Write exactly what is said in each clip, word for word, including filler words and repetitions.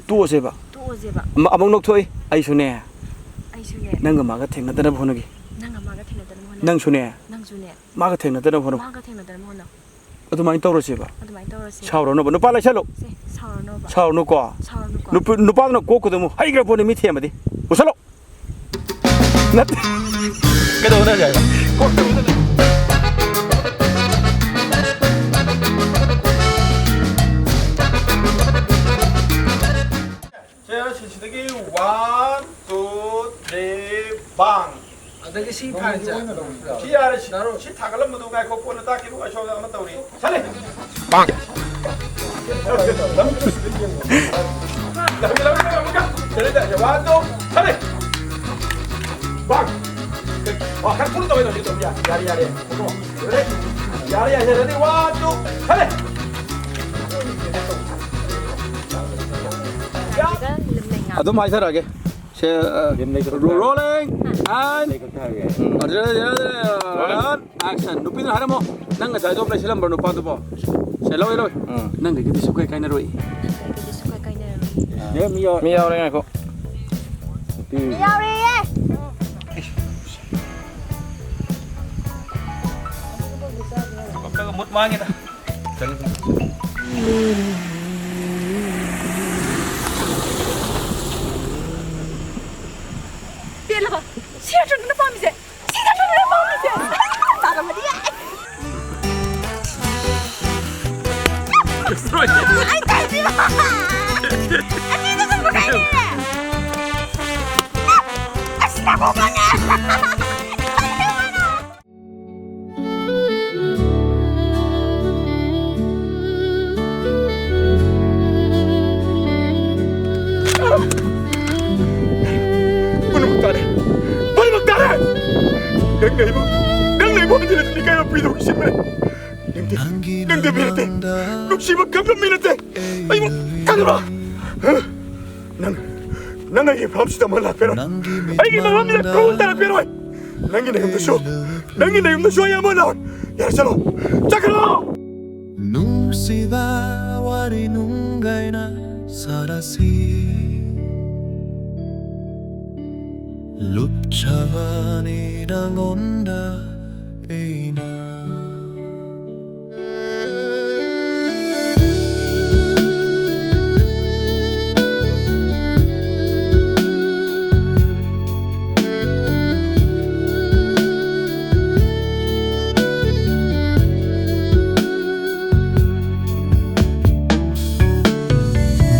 ꯇꯣꯛꯑꯁꯦꯕ꯫ ꯇꯣꯛꯑꯁꯦꯕ꯫ ꯑꯃ-, ꯑꯃꯨꯛ ꯅꯣꯛꯊꯣꯛꯏ꯫ ꯑꯩꯁꯨꯅꯦ꯫ ꯑꯩꯁꯨꯅꯦ꯫ ꯅꯪꯒ ꯃꯥꯒ ꯊꯦꯡꯅꯗꯅꯕ ꯍꯣꯠꯅꯒꯦ꯫ ꯅꯪꯒ ꯃꯥꯒ ꯊꯦꯡꯅꯗꯅꯕ ꯍꯣꯠꯅꯒꯦ꯫ ꯅꯪꯁꯨꯅꯦ꯫ ꯅꯪꯁꯨꯅꯦ꯫ ꯃꯥꯒ ꯊꯦꯡꯅꯗꯅꯕ ꯍꯣꯠꯅꯧ꯫ ꯃꯥꯒ ꯊꯦꯡꯅꯗꯅꯕ ꯍꯣꯠꯅꯧ꯫ ꯑꯗꯨꯃꯥꯏꯅ ꯇꯧꯔꯁꯦꯕ꯫ ꯑꯗꯨꯃꯥꯏꯅ ꯇꯧꯔꯁꯦ꯫ ꯁꯥꯎꯔꯅꯨꯕ꯫ ꯅꯨꯄꯥ ꯂꯩꯁꯜꯂꯨ꯫ ꯁꯦ, ꯁꯥꯎꯔꯅꯨꯕ꯫ ꯁꯥꯎꯔꯅꯨꯀꯣ꯫ ꯁꯥꯎꯔꯅꯨꯀꯣ꯫ ꯅꯨꯄꯤ-, ꯅꯨꯄꯥꯗꯨꯅ ꯀꯣꯛꯀꯗꯕ ꯑꯃꯨꯛ ꯍꯩꯈ꯭ꯔ ꯄꯣꯠꯅꯤ, ꯃꯤ ꯊꯦꯝꯕꯗꯤ꯫ ꯄꯨꯁꯜꯂꯣ꯫ ꯅꯠꯇꯦ꯫ ꯀꯩꯗꯧꯅ ꯍꯥꯏꯕ? ꯀꯣꯛ ꯇꯧꯅ꯫ ꯁꯦ, ꯁꯤꯁꯤꯗꯒꯤ one, two, three, bang꯫ ꯑꯗꯒꯤ ꯁꯤ ꯐꯥꯏꯟꯁꯦ꯫ ꯁꯤ ꯌꯥꯔꯦ, ꯁꯤ, ꯁꯤ ꯊꯥꯒꯠꯂꯝꯕꯗꯣ ꯉꯥꯏꯈꯣ, ꯀꯣꯟꯅ ꯇꯥꯛꯀꯦ, ꯏꯕꯨꯡ, ꯑꯩ ꯁꯣꯝꯗ ꯑꯃ ꯇꯧꯔꯤ꯫ ꯁꯠꯂꯦ꯫ ꯕꯥꯡ꯫ ꯂꯪ-, ꯂꯪ-, ꯂꯪ-, ꯑꯃꯨꯛꯀ꯫ ꯁꯠꯂꯦ, ꯁꯠꯂꯦ, ꯋꯥꯟ, ꯇꯨ, ꯁꯠꯂꯦ꯫ ꯕꯥꯡ꯫ ꯋꯥ, ꯈꯔ ꯊꯨꯅ ꯇꯧꯋꯦ, ꯇꯧꯁꯤ, ꯇꯧꯁꯤ, ꯌꯥꯔꯦ, ꯌꯥꯔꯦ, ꯌꯥꯔꯦ꯫ ꯌꯥꯔꯦ, ꯌꯥꯔꯦ, ꯌꯥꯔꯦ, ꯋꯥꯟ, ꯇꯨ, ꯁꯠꯂꯦ꯫ ꯑꯗꯨꯝ ꯍꯥꯏꯊꯔꯛꯑꯒꯦ꯫ ꯁꯦ, ꯑ, ꯔꯣꯂꯤꯡ ꯑꯦꯟ ꯑꯦꯛꯁꯟ꯫ ꯅꯨꯄꯤꯗꯨꯅ ꯍꯥꯏꯔꯝꯃꯣ, ꯅꯪ ꯉꯁꯥꯏ ꯑꯗꯨꯝ ꯂꯩꯁꯤꯜꯂꯝꯕ ꯅꯨꯄꯥꯗꯨꯕꯣ꯫ ꯁꯦ, ꯂꯧꯋꯦ, ꯂꯧꯋꯦ꯫ ꯎꯝ꯫ ꯅꯪꯒꯤꯗꯤ ꯁꯨꯛꯀꯥꯏ ꯀꯥꯏꯅꯔꯣꯏ꯫ ꯅꯪꯒꯤꯗꯤ ꯁꯨꯛꯀꯥꯏ ꯀꯥꯏꯅꯔꯣꯏ꯫ ꯃꯤ ꯌꯥꯎꯔꯦ, ꯉꯥꯏꯈꯣ꯫ ꯌꯥꯎꯔꯦꯌꯦ꯫ ꯃꯨꯠ ꯃꯥꯡꯉꯤꯗ꯫ ꯄꯦꯜꯂꯕ? ꯁꯤ ꯅꯠꯇ꯭ꯔꯣ ꯅꯪꯅ ꯄꯥꯝꯃꯤꯁꯦ? ꯁꯤ ꯅꯠꯇ꯭ꯔꯣ ꯅꯪꯅ ꯄꯥꯝꯃꯤꯁꯦ? ꯇꯥꯔꯝꯃꯗꯤ ꯌꯥꯏ꯫ ꯑꯩ ꯀꯥꯏꯗꯩꯅꯣ? ꯑꯁꯤꯗ ꯆꯠꯄ ꯀꯥꯏꯗꯩꯅꯦ? ꯑꯁ, ꯅꯥꯀꯣꯡ ꯄꯪꯉꯦ꯫ ꯄꯨꯝꯅꯃꯛ ꯇꯥꯔꯦ! ꯄꯨꯝꯅꯃꯛ ꯇꯥꯔꯦ! ꯅꯪꯅ ꯑꯩꯕꯨ, ꯅꯪꯅ ꯑꯩꯕꯨ ꯍꯟꯖꯤꯜꯂꯛꯄꯅꯤ ꯀꯩꯅꯣ ꯄꯤꯗꯧꯔꯤꯁꯤꯕꯨ? ꯅꯪꯗꯤ, ꯅꯪꯗꯤ ꯃꯤ ꯅꯠꯇꯦ! ꯅꯨꯡꯁꯤꯕ ꯈꯪꯕ ꯃꯤ ꯅꯠꯇꯦ! ꯑꯩꯕꯨ ꯊꯥꯗꯣꯔꯛꯑꯣ! ꯅꯪ, ꯅꯪ ꯑꯩꯒꯤ ꯐꯝꯁꯤꯗ ꯑꯃ ꯂꯥꯛꯄꯤꯔꯣꯏ꯫ ꯑꯩꯒꯤ ꯃꯐꯝꯁꯤꯗ ꯀꯧ ꯇꯥꯔꯛꯄꯤꯔꯣꯏ꯫ ꯅꯪꯒꯤ ꯅꯌꯨꯝꯗꯁꯨ, ꯅꯪꯒꯤ ꯅꯌꯨꯝꯗꯁꯨ ꯑꯩ ꯑꯃ ꯂꯥꯛꯑꯣꯏ꯫ ꯌꯥꯔꯦ, ꯆꯠꯂꯣ꯫ ꯆꯠꯈ꯭ꯔꯣ꯫ ꯅꯨꯡꯁꯤꯕ ꯋꯥꯔꯤ ꯅꯨꯡꯒꯥꯏꯅ ꯁꯥꯔꯁꯤ꯫ ꯂꯨꯞꯆꯕꯅꯤ ꯅꯉꯣꯟꯗ ꯑꯩꯅ꯫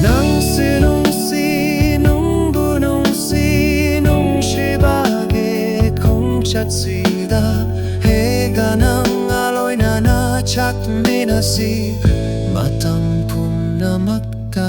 ꯅꯪꯁꯤ ꯅꯨꯡꯁꯤ, ꯅꯨꯡꯕꯨ ꯅꯨꯡꯁꯤ, ꯅꯨꯡꯁꯤꯕꯒꯤ ꯈꯣꯡꯆꯠꯁꯤꯗ ꯑꯩꯒ ꯅꯪꯒ ꯂꯣꯏꯅꯅ ꯆꯠꯃꯤꯟꯅꯁꯤ ꯃꯇꯝ ꯄꯨꯝꯅꯃꯛꯇ꯫